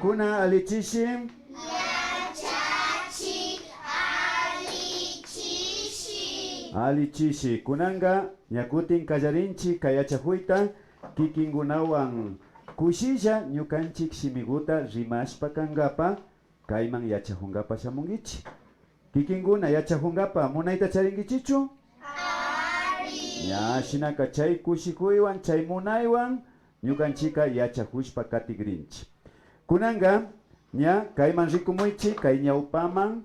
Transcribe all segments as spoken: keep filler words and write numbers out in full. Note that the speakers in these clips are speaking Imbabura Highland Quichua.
Kuna alli chishi. Yachachik alli chishi. Alli chishi. Kunanka ña kutin kallarinchik kay yachakuyta kikinkunawan kushilla ñukanchik shimikuta rimashpa kankapa kayman yachakunkapa shamunkichik. Kikinkuna yachakunkapa munayta charinkichichu? Ari. Ña, shinaka chay kushikuywan, chay munaywan ñukanchika yachakushpa katikrinchik. Kunanka, ña, kayman rikumuychik, kay ñawpaman.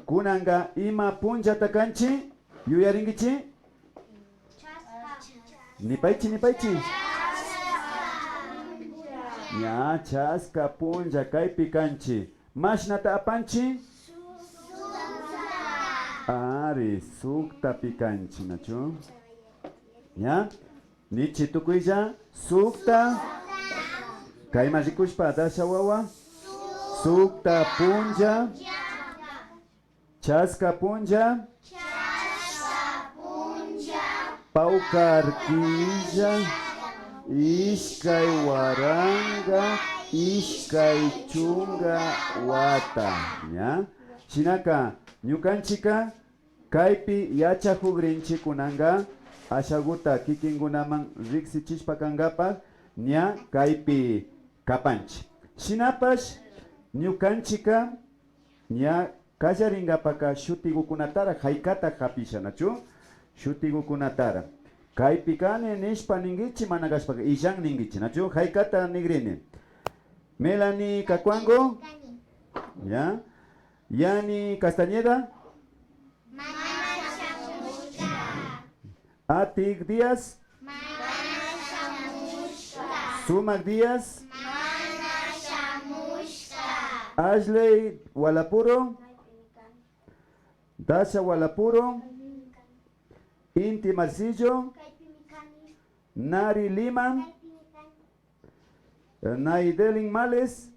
Kunanka ima punllata kanchik? Yuyarinkichik? Nipaychik, nipaychik. Ña, chaska punlla kaypi kanchik. Mashnata apanchik? Ari, suktapi kanchik, nachu? Ña? Nichik tukuylla, sukta. Kayman rikushpa, Dasha wawa. Sukta punlla. Chaska punlla. Chaska punlla. Pawkar killa. Ishkay waranka. Ishkay chunka wata. Ña. Shinaka, ñukanchika, kaypi yachakukrinchik kunanka, ashakuta kikinkunaman riksichishpa kankapak, ña kaypi kapanchik. Shinapash, ñukanchika, ña kallarinkapaka shutikukunatarak haykata hapisha, nachu? Shutikukunatarak. Kaypi kani nishpa ninkichik, mana kashpaka illan ninkichik, nachu? Haykata nikrini. Melanie Cacuango. Ya. Yani Castañeda. Mana shamushka. Atik Díaz. Mana shamushka. Sumak Díaz. Mana shamushka. Ashley Walapuro. Dasha Walapuro. Inti Marcillo. Nari Lima. Naidelin Males.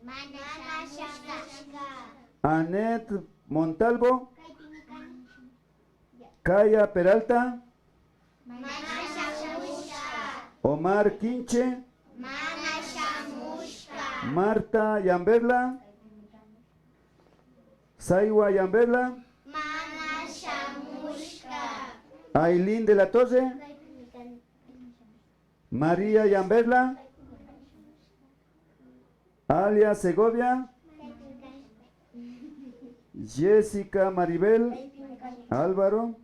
Mana shamushka. Anet Montalvo. Kaya Peralta. Mana shamushka. Omar Quinche. Mana shamushka. Marta Yamberla. Saiwa Yamberla. Mana shamushka. Aileen de la Torre. María Yamberla. Alia Segovia. Jessica Maribel Álvaro.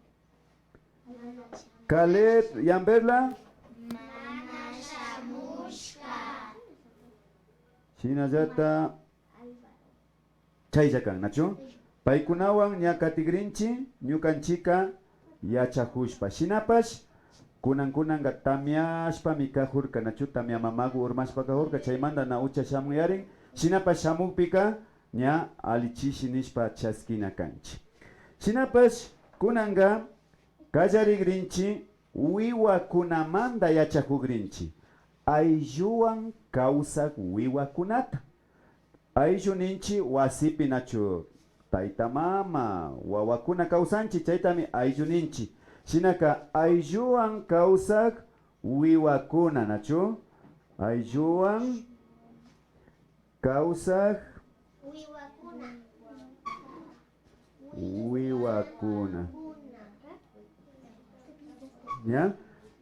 Caleb Yamberla. Mana shamushka. Shinallata. Chaylla kan, nachu? Paykunawan ña katikrinchik, ñukanchika yachakushpa. Shinapash, kunan kunanka tamiashpami kakurka, nachu? Tamia mamaku urmashpa kakurka, chaymanta na ucha shamuyarin. Shinapash shamukpika, ña alli chishi nishpa chaskina kanchik. Shinapash, kunanka kallarikrinchik, wiwakunamanta yachakukrinchik. Aylluwan kawsak wiwakunata. Ayllu ninchik wasipi nachu tayta mama, wawakuna kawsanchik, chaytami ayllu ninchik. Shinaka aylluwan kawsak wiwakuna, nachu? Aylluwan kawsak wiwakuna. ¿Ya?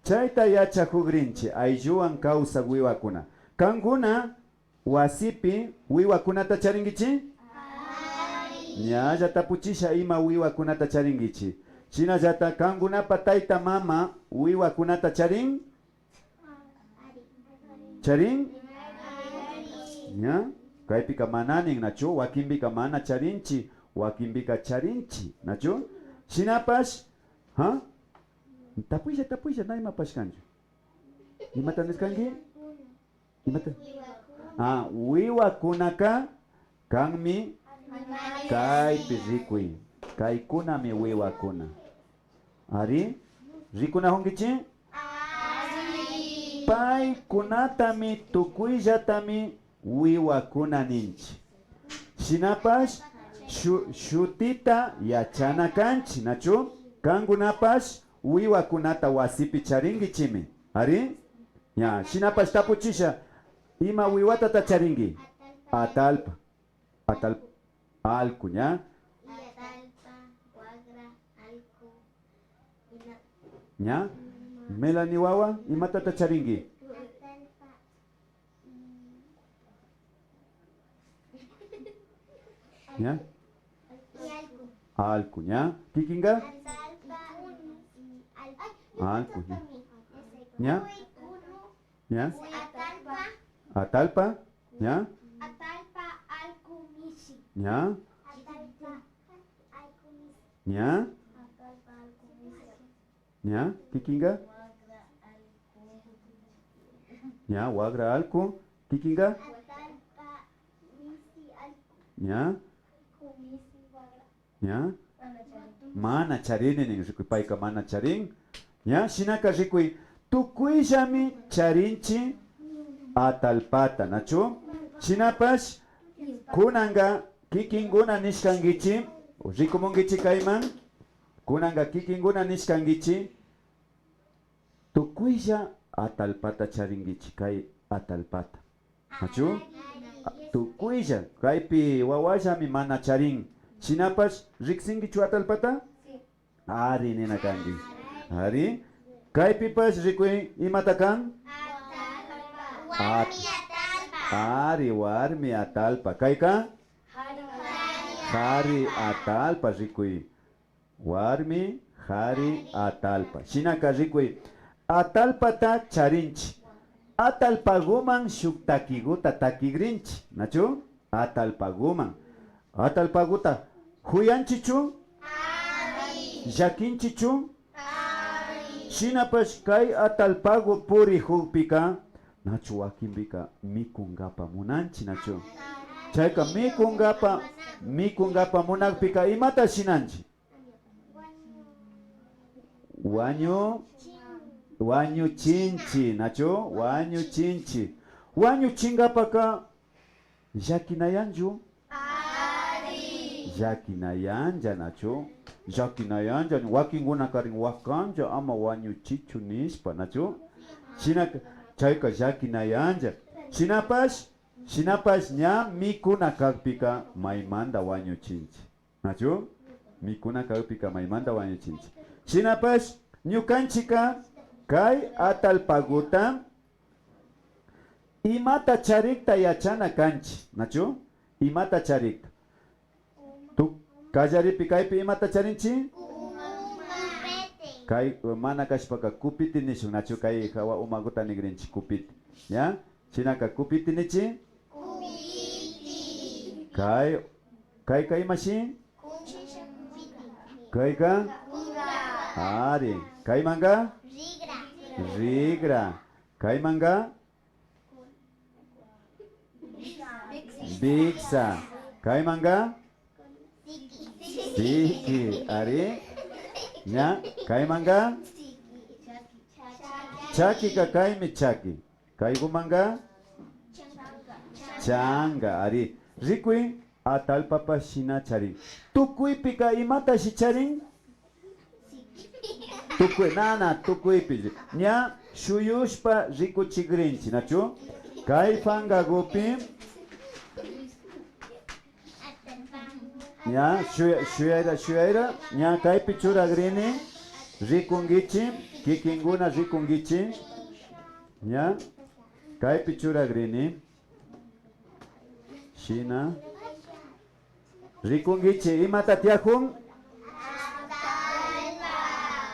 Chayta yachakukrinchik, aylluwan kawsak wiwakuna. Kankuna wasipi wiwakunata charinkichik? Ñalla tapuchisha ima wiwakunata charinkichik. Shinallata kankunapa tayta mama wiwakunata charin? Charin? Ña? Kaypika mana nin, nachu? Wakinpika mana charinchik, wakinpika charinchik, nachu? Shinapash, ha? Tapuylla, tapuylla, na imapash kanchu. Imata nishkanki? Imata? Ah, wiwakunaka kanmi kaypi rikuy. Kaykunami wiwakuna. Ari, rikunakunkichik? Paykunatami, tukuyllatami wiwakuna ninchik. Shinapash shu-, shutita yachana kanchik, nachu? Kankunapash wiwakunata wasipi charinkichikmi. Ari? Ña, shinapash tapuchisha, ima wiwatata charinki? Atallpa. Atallpa. Allku, ña. Y atallpa, wagra, allku, ima. Ña. Melanie wawa, imatata charinki? Atallpa. Ña. Y allku. Allku, ña. Kikinka? Atallpa, allku. Allku, ña. Ña. Ña. Atallpa. Atallpa, ña. Atallpa, allku, mishi. Ña. Atallpa, allku, mishi. Ña. Atallpa, allku, mishi. Ña, kikinka? Ña, wagra allku. Kikinka? Ña. Ña. Mana charini nin, rikuy, payka mana charin. Ña, shinaka rikuy, tukuyllami charinchi atallpata, nachu? Shinapash, kunanka kikinkuna nishkankichi, rikumunkichi kayman, kunanka kikinkuna nishkankichi, tukuylla atallpata charinkichi, kay atallpata. Nachu? Tukuylla, kaypi wawallami mana charin. Shinapash, riksinkichu atallpata? Ari, nina kanki. Ari. Kaypipash rikuy, imata kan? At-, ari, warmi atallpa. Kayka? Kari atallpa rikuy. Warmi, kari atallpa. Shinaka rikuy, atallpata charinchi. Atallpaguman shuk takiguta takigrinchi, nachu? Atallpaguman. Atallpaguta juyanchichu? Llakinchichu? Shinapash kay atallpagu purijukpika, nachu wakinpika mikunkapa munanchi, nachu? Chayka mikunkapa, mikunkapa munakpika imata shinanchi? Wañu-, wañuchinchi, nachu? Wañuchinchi. Wañuchinkapaka llakinayanchu? Llakinayanlla, nachu? Llakinayanlla, wakinkunakarin wakanlla ama wañuchichu nishpa, nachu? Shinaka, chayka llakinayanlla. Shinapash, shinapash ña mikuna kakpika maymanta wañuchinchi. Nachu? Mikuna kakpika maymanta wañuchinchi. Shinapash ñukanchika kay atallpaguta imata charikta yachana kanchi, nachu? Imata charikta. Tu-, kallaripi kaypi imata charinchi? Kay, eh, mana kashpaka kupiti nishun, nachu? Kay hawa umaguta nigrinchi kupiti. ¿Ya? Shinaka kupiti nichi? Kay, kayka imashi? Kayka? Ari. Kaymanka? Rigra. Kaymanka? Viksa. Kaymanka? Siki. Ari. Ña. Kaymanka? Chakika kaymi chaki. Kaygumanka? Chanka, ari. Rikuy, atallpapash shina charin. Tukuypika imatashi charin? Tukuy, nana, tukuypi. Ña shuyushpa rikuchigrinchi, nachu? Kay pankagupi. Ña, shuya-, shuyayra, shuyayra. Ña, kaypi churagrini. Rikunkichi, kikinkuna rikunkichi. Ña, kaypi churagrini. Shina. Rikunkichi, imata tiyakun?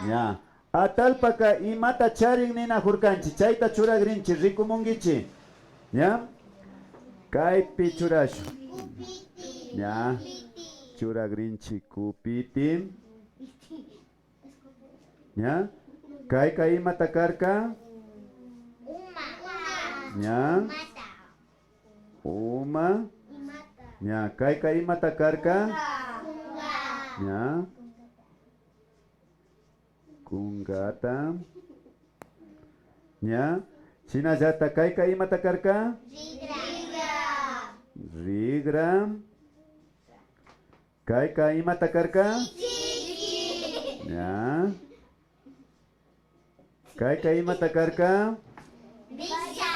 Ña. Atallpaka imata charin ninajurkanchi, chayta churagrinchi, rikumunkichi. ¿Ya? Kaypi churashun. ¿Ya? Churagrinchi kupiti. ¿Ya? Kayka imata karka? ¿Ya? Uma. ¿Ya? Kayka imata karka? ¿Ya? Kunkata. ¿Ya? Shinallata kayka imata karka? Rigra. Rigra. Kayka imata karka? Siki. ¿Ya? Kayka imata karka? Viksa.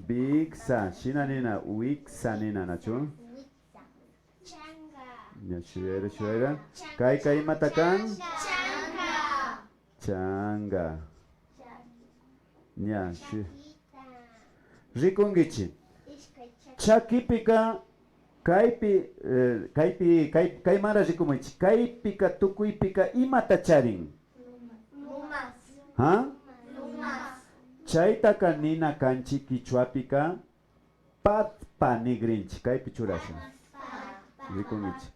Wiksa, shina nina, wiksa nina, nachu? Ña, shuyayra, shuyayra. Kayka imata kan? Chanka. Ña, shu-, rikunkichi. Chakipika, kaypi, eh, kaypi, kay, kaymara rikumunchi. Kaypika, tukuypika imata charin? Ha? Chaytaka nina kanchi kichwapika patpa nigrinchi. Kaypi churasha. Rikunkichi.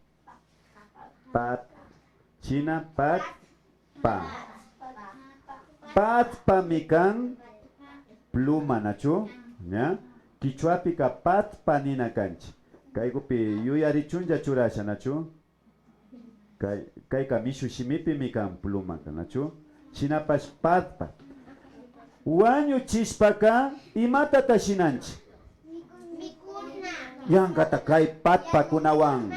Pat. Shina patpa. Patpami kan pluma, nachu? Ña? Kichwapika patpa nina kanchi. Kaykupi yuyarichunlla churasha, nachu? Kay, kayka mishu shimipimi kan plumaka, nachu? Shinapash patpa. Wañuchishpaka imatata shinanchi? Yankata kay patpakunawan.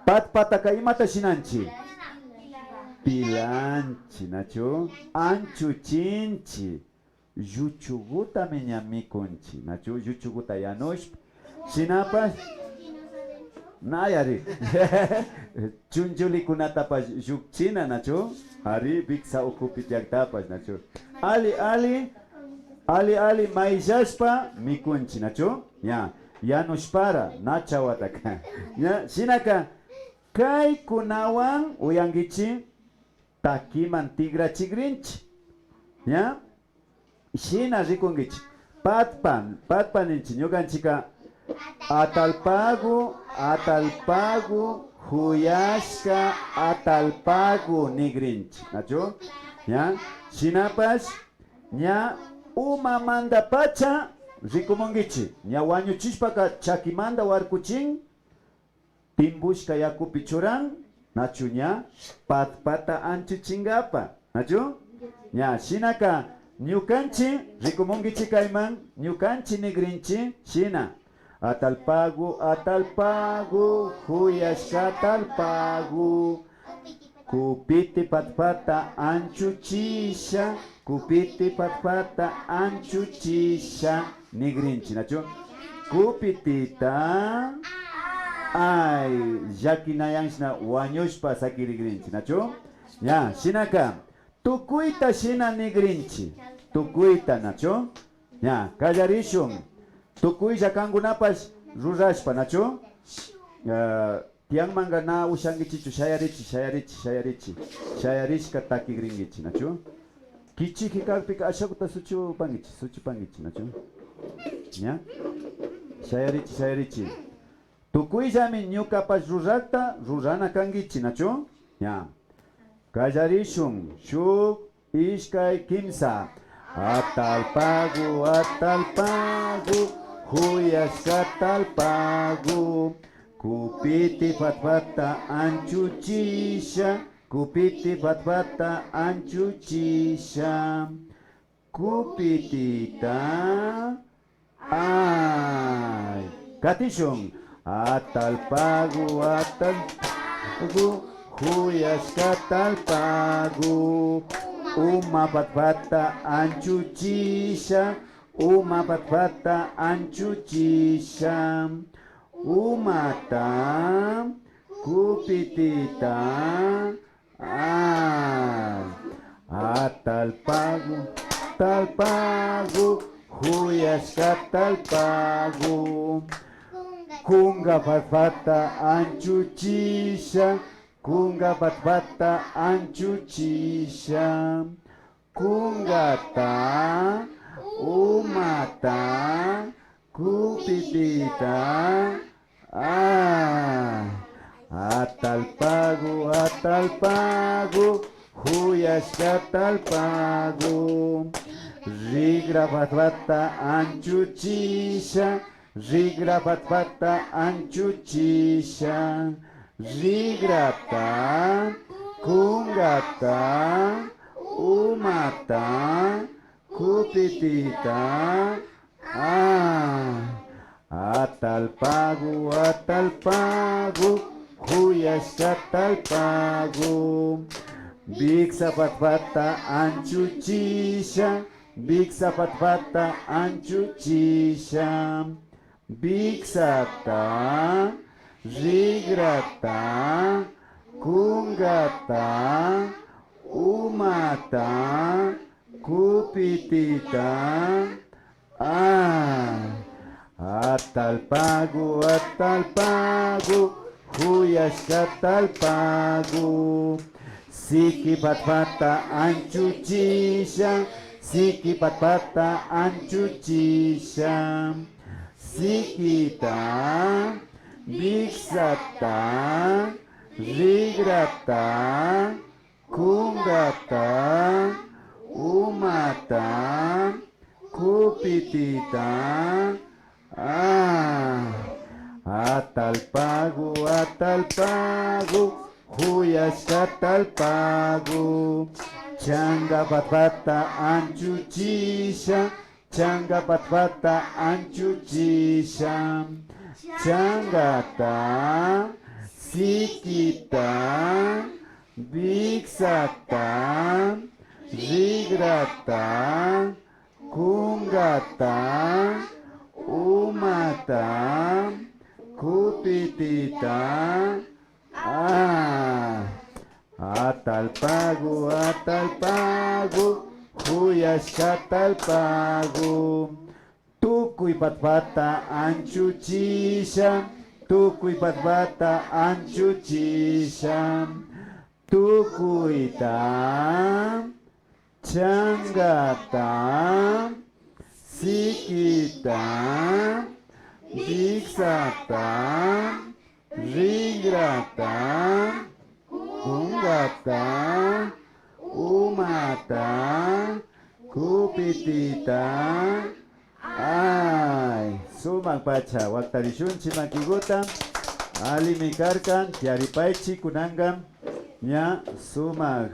Patpataka imata shinanchi? Pilanchi, nachu? Anchuchinchi. Lluchugutami ña mikunchi, nachu? Lluchuguta yanushpa. Shinapash, nayari. Chunchullikunatapash llukchina, nachu? Ari, wiksa ukupi tiyaktapash, nachu? Ali, ali, ali, ali, mayllashpa mikunchi, nachu? Ña, yanushpara, na chawataka. Ña, shinaka, kaykunawan uyankichi, takiman tikrachigrinchi. Ña? Shina rikunkichi. Patpa, patpa ninchi ñukanchika. Atallpagu, atallpagu, juyashka atallpagu nigrinchi. Nachu? Ña? Shinapash, ña umamantapacha rikumunkichi. Ña wañuchishpaka chakimanta warkuchin. Timbushka yakupi churan, nachu ña? Patpata anchuchinkapa, nachu? Ña, shinaka, ñukanchi, rikumunkichi kayman, ñukanchi nigrinchi, shina. Atallpagu, atallpagu, juyashka atallpagu. Kupiti patpata anchuchisha, kupiti patpata anchuchisha, nigrinchi, nachu? Kupitita, ay, llakinayanshna wañushpa sakirigrinchi, nachu? Ña, shinaka, tukuyta shina nigrinchi, tukuyta, nachu? Ña, kallarishun, tukuylla kankunapash rurashpa, nachu? Ah, Tiyanmanka na ushankichichu, shayarichi, shayarichi, shayarichi, shayarishka takigrinkichi, nachu? Kichiji kakpika ashakuta suchupankichi, suchupankichi, nachu? Ña? Shayarichi, shayarichi. Tukuyllami ñukapash rurakta rurana kankichi, nachu? Ña. Kallarishun, shuk, ishkay, kimsa. Atallpagu, atallpagu, juyashka atallpagu. Kupiti patpata anchuchisha, kupiti patpata anchuchisha. Kupitita, ay, katishun. Atallpagu, atallpagu, juyashka atallpagu. Uma patpata anchuchisha, uma patpata anchuchisha. Umata, kupitita, ay, atallpagu, atallpagu, juyashka atallpagu. Kunka patpata anchuchisha, kunka patpata anchuchisha. Kunkata, umata, kupitita, ah, atallpagu, atallpagu, juyashka atallpagu. Rikra patpata anchuchisha, rikra patpata anchuchisha. Rikrata, kunkata, umata, kupitita, ah, atallpagu, atallpagu, juyashka atallpagu. Wiksa patpata anchuchisha, Wiksa patpata anchuchisha. Wiksata, rigrata, kungata, umata, kupitita. Ah, atallpagu, atallpagu, juyashka atallpagu. Siki patpata anchuchisha, siki patpata anchuchisha. Sikita, wiksata, rigrata, kungata, umata, kupitita. Ah, atallpagu, atallpagu, juyashka atallpagu. Chanka patpata anchuchisha, chanka patpata anchuchisha. Chankata, sikita, wiksata, rigrata, kungata, umata, kupitita. Ah, atallpagu, atallpagu, juyashka atallpagu. Tukuy patpata anchuchisha, tukuy patpata anchuchisha. Tukuyta, chankata, sikita, wiksata, rigrata, kungata, umata, kupitita. Ay, sumak pacha. Waktarishunchi makiguta. Allimi karka. Tiyaripaychi kunanka. Ña sumak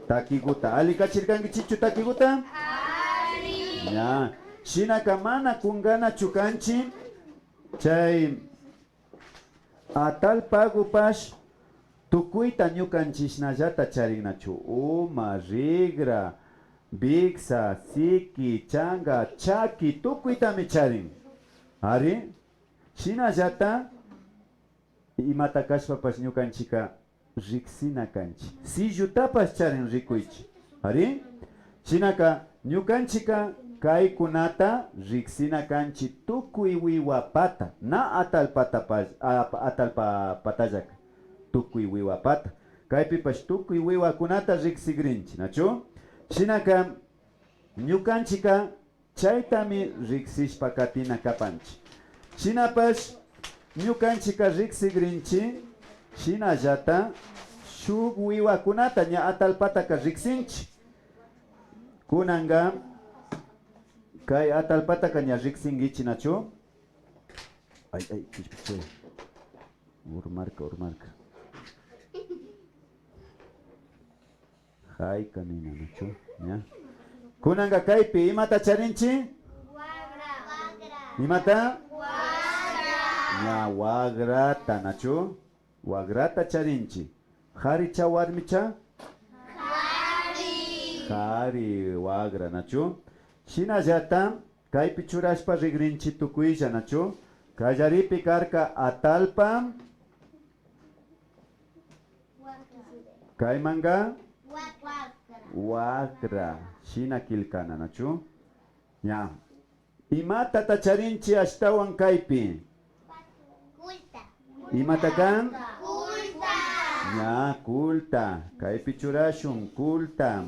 takiguta. Alli kachirkankichichu takiguta? Ña. Shinaka mana kunganachu kanchi. Chay atallpagupash tukuyta ñukanchishnallata charin nachu. Uma, rigra, wiksa, siki, chanka, chaki, tukuytami charin. Ari, shinallata imata kashpapash ñukanchika riksina kanchi. Sillutapash charin rikuychi. Ari? Shinaka ñukanchika kaykunata riksina kanchi tukuy wiwapata, na atallpata pa-, a-, atallpapatallaka. Tukuy wiwapata. Kaypipash tukuy wiwakunata riksigrinchi, nachu? Shinaka ñukanchika chaytami riksishpa katina kapanchi. Shinapash ñukanchika riksigrinchi, shinallata shuk wiwakunata ña atallpataka riksinchi. Kunanka kay atallpataka ña riksinkichi nachu? Ay, ay, kishpichun. Urmarka, urmarka. Hayka nina, nachu? Ña. Kunanka kaypi imata charinchi? Imata? Ña, wagrata, nachu? Wagrata charinchi. Karicha warmicha? Kari wagra, nachu? Shinallata kaypi churashpa rigrinchi tukuylla, nachu? Kallaripi karka atallpa. Kaymanka wagra. Shina killkana, nachu? Ña. Imatata charinchi ashtawan kaypi? Imataka? Ña, kulta. Kaypi churashun, kulta.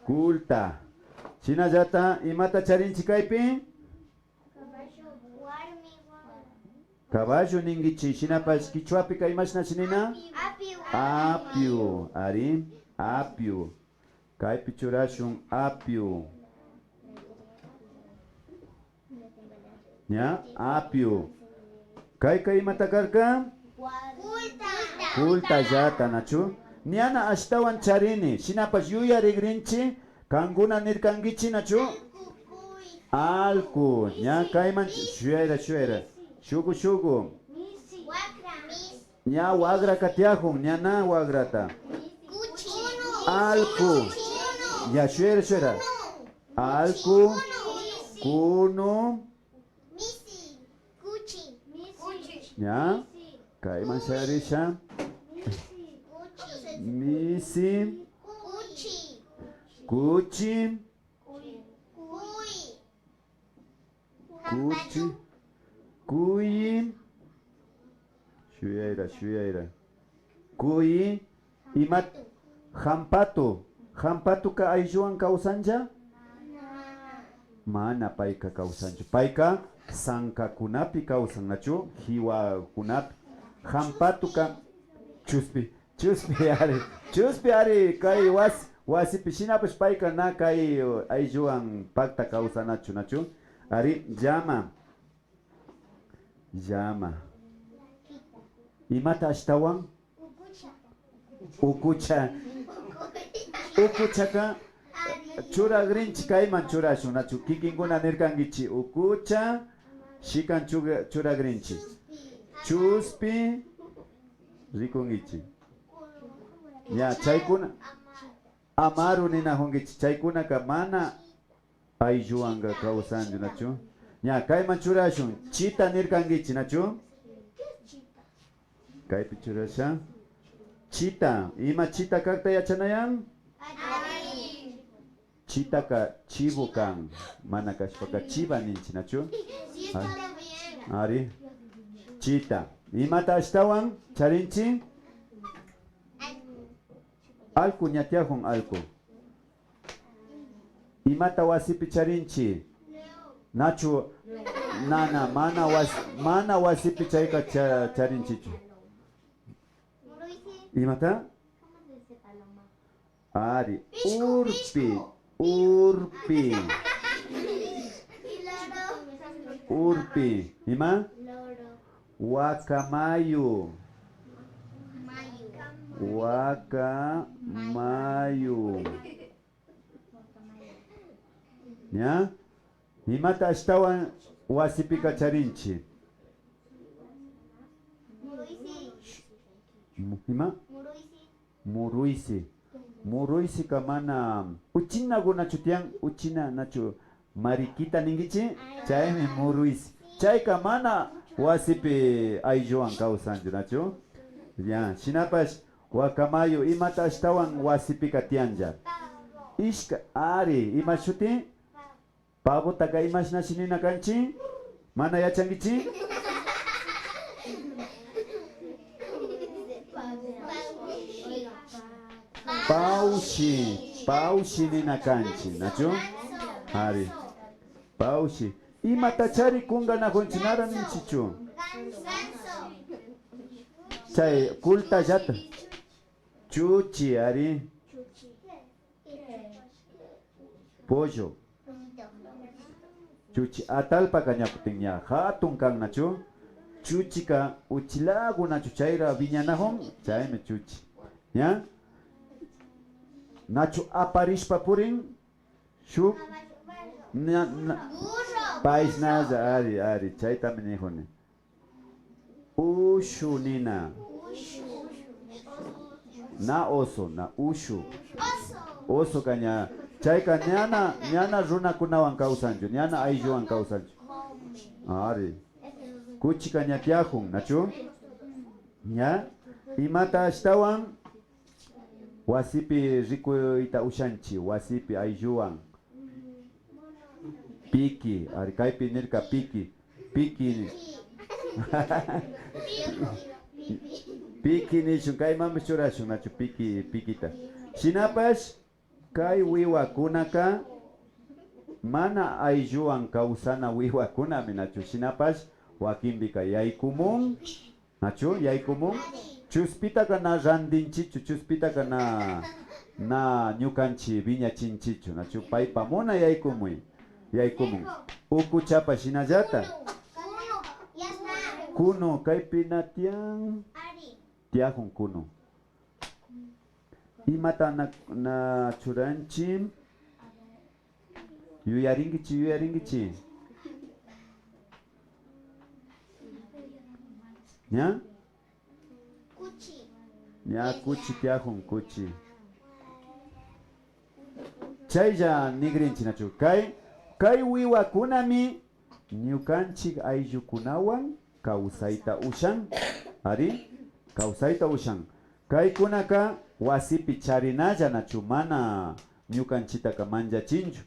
Kulta. Shinallata, imata charinchi kaypi? Caballo ninkichi, shinapash kichwapika imashnashi nina? Apiu. Apiu, ari, apiu. Kaypi churashun apiu. Ña, apiu. Kayka imata karka? Kulta. Kultallata, nachu? Ñana ashtawan charini. Shinapash yuyarigrinchi, kankuna nirkankichi, nachu? Allku. Ña kayman shuyayra, shuyayra. Shugu, shugu. Ña wagraka tiyajun, ña na wagrata. Allku. Ya, shuyayra, shuyayra. Allku, kunu. Misi. Kuchi. Kuchi. Ya. Kayman shayarisha. Misi. Kuchi. Kuchi. Kuy. Kuchi. Kuyi. Shuyayra, shuyayra. Kuyi. Ima. Jampatu. Jampatuka aylluwan kawsanlla? Mana payka kawsanchu. Payka sankakunapi kawsan, nachu? Jiwakunapi. Jampatuka chuspi. Chuspi ari, chuspi ari, kay was-, wasipi shinapash payka na kay, uh, aylluwan pakta kawsanachu, nachu? Ari, llama. Llama. Imata ashtawan? Ukucha. Ukuchaka, eh, churagrinchi kayman churashun, nachu? Kikinkuna nirkankichi, ukucha, shikan chuga-, churagrinchi. Chuspi, rikunkichi. Ya, chaykuna, amaru ninajunkichi, chaykunaka mana aylluwanka kawsanchu, nachu? Ya, kayman churashun, chita nirkankichi, nachu? Kaypi churasha. Chita, ima chita kakta yachanayan? Chitaka chivo kan, mana kashpaka chiva ninchi, nachu? Ari. Ari. Chita. Imata ashtawan charinchi? Allku ña tiyajun, allku. Imata wasipi charinchi? Nachu? Nana, mana was-, mana wasipi chayka cha-, charinchichu. Imata? Ari, urpi, urpi. Urpi. Ima? Wakamayu. Wakamayu. Ya? Imata ashtawan wasipika charinchi? Ima? Muruysi. Muruysi ka mana uchinagunachu tiyan, uchina nachu marikita ninkichi? Chaymi muruysi. Chayka mana wasipi aylluwan kawsanchu, nachu? Ya, shinapash wakamayu imata ashtawan wasipika tiyanlla? Ishka, ari, ima shuti? Pavotaka imashnashi nina kanchi? Mana yachankichi? Pawshi, pawshi nina kanchi, nachu? Ari, pawshi. Imatachari kunganajunchi, nara ninchichu? Chay kultallata. Chuchi, ari. Pollo. Chuchi atallpaka ña kutin ña jatun kan, nachu? Chuchika uchilagu nachu chayra wiñanajun, chaymi chuchi. Ña? Nachu aparishpa purin? Shuk na, na, payshnalla, ari, ari, chaytami nijuni. Ushu nina. Na oso, na ushu. Osoka ña, chayka ñana, ñana runakunawan kawsanchu, ñana aylluwan kawsanchu. Ari. Kuchika ña tiyajun, nachu? Ña? Imata ashtawan? Wasipi rikuyta ushanchi, wasipi aylluwan. Piki, ari, kaypi nirka piki, piki. Piki nishun, kaymanpish churashun, nachu, piki, pikita. Shinapash, kay wiwakunaka mana aylluwan kawsana wiwakunami, nachu, shinapash, wakinpika yaykumun. Nachu? Yaykumun. Chuspitaka na randinchichu, chuspitaka na, na ñukanchi wiñachinchichu, nachu? Paypa muna yaykumuy, yaykumun. Ukuchapa shinallata. Kunu, kaypi na tiyan. Tiyajun kunu. Imata na, na churanchi? Yuyarinkichi, yuyarinkichi. Ña? Ña kuchi tiyajun, kuchi. Chaylla nigrinchi, nachu? Kay, kay wiwakunami ñukanchik ayllukunawan kawsayta ushan. Ari, kawsayta ushan. Kaykunaka wasipi charinalla, nachu? Mana ñukanchitaka manllachinchu,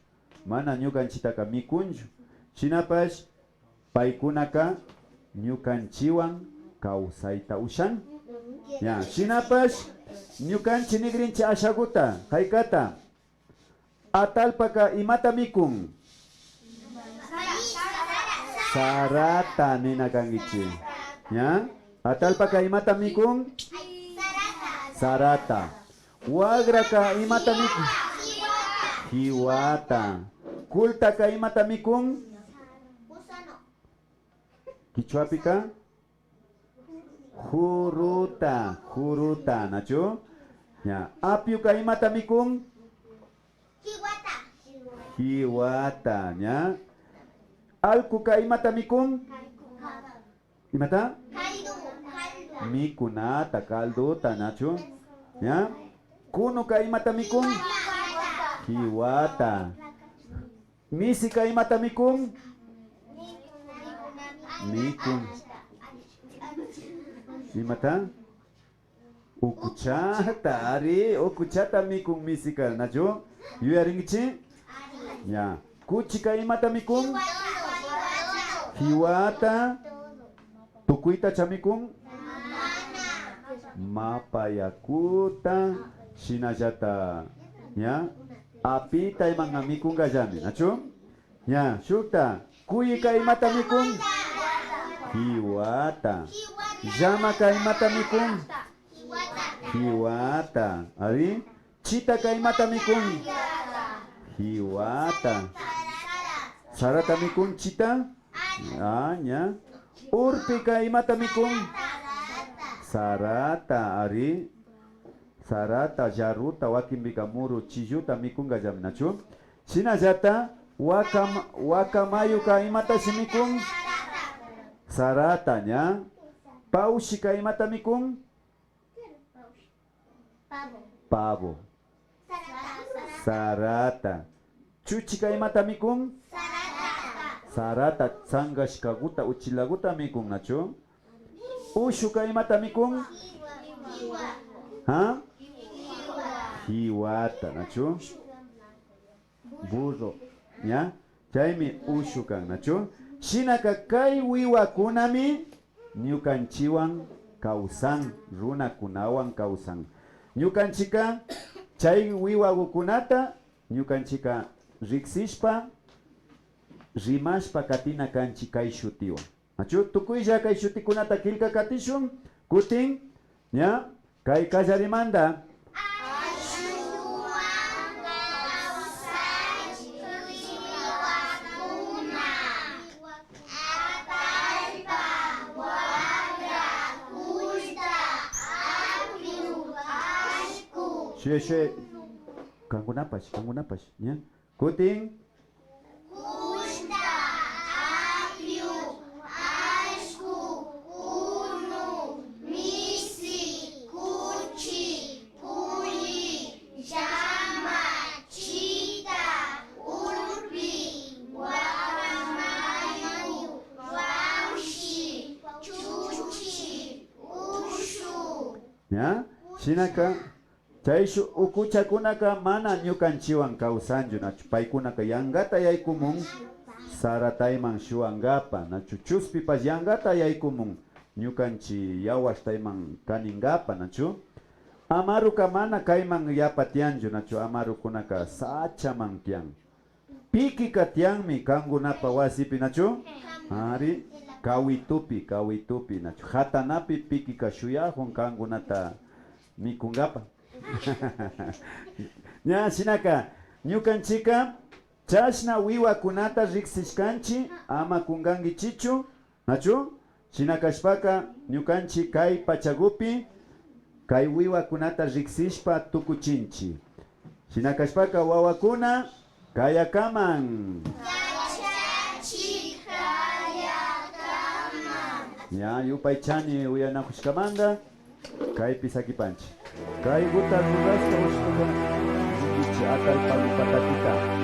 mana ñukanchitaka mikunchu. Shinapash paykunaka ñukanchiwan kawsayta ushan. Ya, shinapash ñukanchi nigrinchi ashaguta, haykata. Atallpaka imata mikun? Sarata nina kankichi. Ya? Atallpaka imata mikun? Sarata. Wagraka imata mikun? Kiwata. Kultaka imata mikun? Kichwapika? Kuruta, kuruta, nachu? Ya. Apyuka imata mikun? Kiwata. Kiwata, ya. Allkuka imata mikun? Imata? Mikunata, calduta, nachu? Ya. Kunuka imata mikun? Kiwata. Misika imata mikun? Mikun. Imata? Ukuchata, ari, ukuchata mikun misika, nachu? Yuyarinkichi? Ya. Kuchika imata mikun? Kiwata. Tukuytacha mikun? Mapa yakuta, shinallata, ya, apita imanka mikungallami, nachu? Ya, shukta, kuyika imata mikun? Kiwata. Llamaka imata mikun? Kiwata. Ari. Chitaka imata mikun? Kiwata. Sarata mikun chita? Ah, ña. Urpika imata mikun? Sarata, ari. Sarata, jarruta, wakinpika muru chilluta mikungallami, nachu? Shinallata, waka, waka mayuka imatashi mikun? Sarata, ña. Pawshika imata mikun? Pavo. Sarata. Chuchika imata mikun? Sarata, tsankashkaguta, uchilaguta mikun, nachu? Ushuka imata mikun? Ha? Kiwata, nachu? Burro, ña? Chaymi ushu kan, nachu? Shinaka kay wiwakunami ñukanchiwan kawsan, runakunawan kawsan. Ñukanchika chay wiwagukunata ñukanchika riksishpa, rimashpa katina kanchi kay shutiwan. Nachu? Tukuylla kay shutikunata killka katishun, kutin, ña, kay kallarimanta. Ashuwan kawsay wiwakuna, atallpa, wakra, kullta, apyu, allku. Shuya, shuya. Kankunapash, kankunapash, ña. Kutin. Kullta, apyu, allku, unu, misi, kuchi, kulli, llama, chita, urpi, waka mayu, wawshi, chuchi, ushu. Ña, shinaka. Chayshuk ukuchakunaka mana ñukanchiwan kawsanchu, nachu? Paykunaka yankata yaykumun saratayman shuwankapa, nachu? Chuspipash yankata yaykumun ñukanchi yawartayman kaninkapa, nachu? Amaruka mana kayman yapa tiyanchu, nachu? Amarukunaka sachaman tiyan. Pikika tiyanmi kankunapa wasipi, nachu? Ari, kawitupi, kawitupi, nachu? Jatanapi pikika shuyakun kankunata mikunkapa. Ña, shinaka, ñukanchika chashna wiwakunata riksishkanchi, ama kunkankichichu, nachu? Shina kashpaka, ñukanchi kay pachakupi kay wiwakunata riksishpa tukuchinchi. Shina kashpaka, wawakuna, kayakaman. Yachachik kayakaman. Ña, yupaychani uyanakushkamanta, kaypi sakipanchi. Kaykuta rurashka ushkuka. Chay atallpa ñuka takita